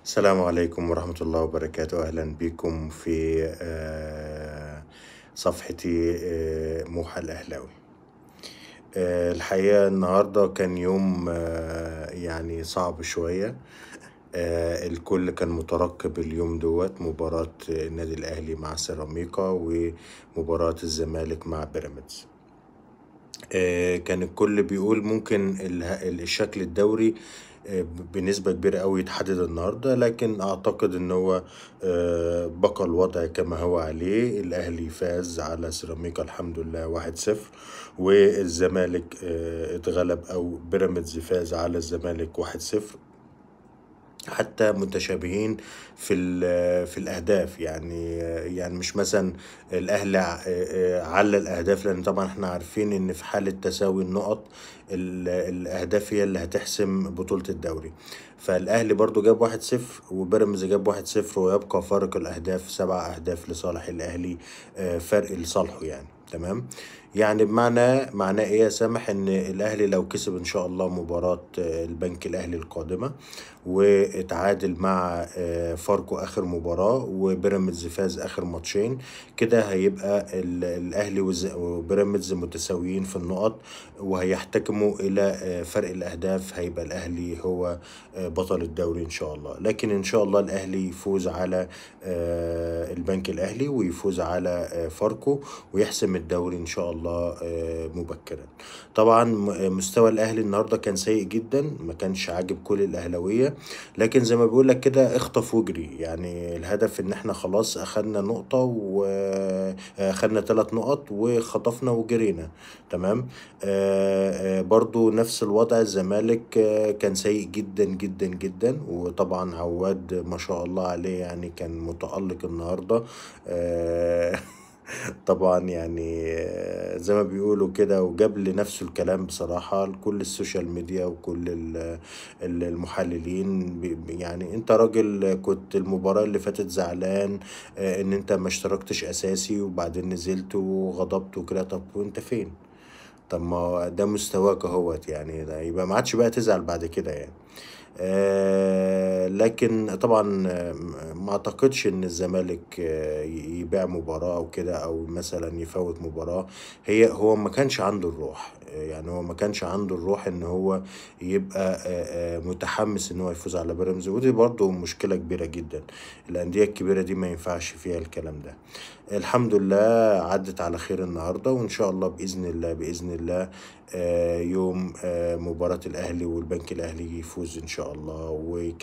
السلام عليكم ورحمة الله وبركاته. أهلا بكم في صفحتي موحى الأهلاوي. الحقيقة النهاردة كان يوم يعني صعب شوية. الكل كان مترقب اليوم دوت، مباراة النادي الأهلي مع سيراميكا ومباراة الزمالك مع بيراميدز. كان الكل بيقول ممكن الشكل الدوري بنسبة كبيرة أوي يتحدد النهاردة، لكن أعتقد إن هو بقى الوضع كما هو عليه. الأهلي فاز على سيراميكا الحمد لله 1-0، والزمالك اتغلب أو بيراميدز فاز على الزمالك 1-0. حتى متشابهين في الاهداف، يعني مش مثلا الاهلي على الاهداف، لان طبعا احنا عارفين ان في حاله تساوي النقط الاهداف هي اللي هتحسم بطوله الدوري. فالاهلي برضو جاب 1-0 وبيراميدز جاب 1-0، ويبقى فارق الاهداف 7 اهداف لصالح الاهلي، فرق لصالحه يعني. تمام، يعني بمعنى معناه ايه يا سامح؟ ان الاهلي لو كسب ان شاء الله مباراة البنك الاهلي القادمة واتعادل مع فاركو اخر مباراة، وبيراميدز فاز اخر ماتشين، كده هيبقى الاهلي وبيراميدز متساويين في النقط، وهيحتكموا الى فرق الاهداف، هيبقى الاهلي هو بطل الدوري ان شاء الله. لكن ان شاء الله الاهلي يفوز على البنك الاهلي ويفوز على فاركو ويحسم الدوري ان شاء الله مبكرا. طبعا مستوى الاهلي النهارده كان سيء جدا، ما كانش عاجب كل الاهلاوية، لكن زي ما بيقول لك كده اخطف واجري. يعني الهدف ان احنا خلاص اخدنا نقطة واخدنا 3 نقط وخطفنا وجرينا. تمام. برضو نفس الوضع الزمالك كان سيء جدا جدا جدا، وطبعا عواد ما شاء الله عليه يعني كان متألق النهارده. طبعا يعني زي ما بيقولوا كده، وجاب لنفسه الكلام بصراحة لكل ال social media وكل المحللين. يعني انت راجل كنت المباراة اللي فاتت زعلان ان انت ما اشتركتش اساسي، وبعدين نزلت وغضبت وكده، طب وانت فين؟ طب ما ده مستواك اهوت، يعني ده يبقى ما عادش بقى تزعل بعد كده يعني. لكن طبعا ما اعتقدش ان الزمالك يبيع مباراة او كده، او مثلا يفوت مباراة. هو ما كانش عنده الروح، يعني هو ما كانش عنده الروح ان هو يبقى متحمس ان هو يفوز على بيراميدز، ودي برضو مشكلة كبيرة جدا. الأندية الكبيرة دي ما ينفعش فيها الكلام ده. الحمد لله عدت على خير النهاردة، وإن شاء الله بإذن الله بإذن الله يوم مباراة الأهلي والبنك الأهلي يفوز إن شاء الله ويكمل.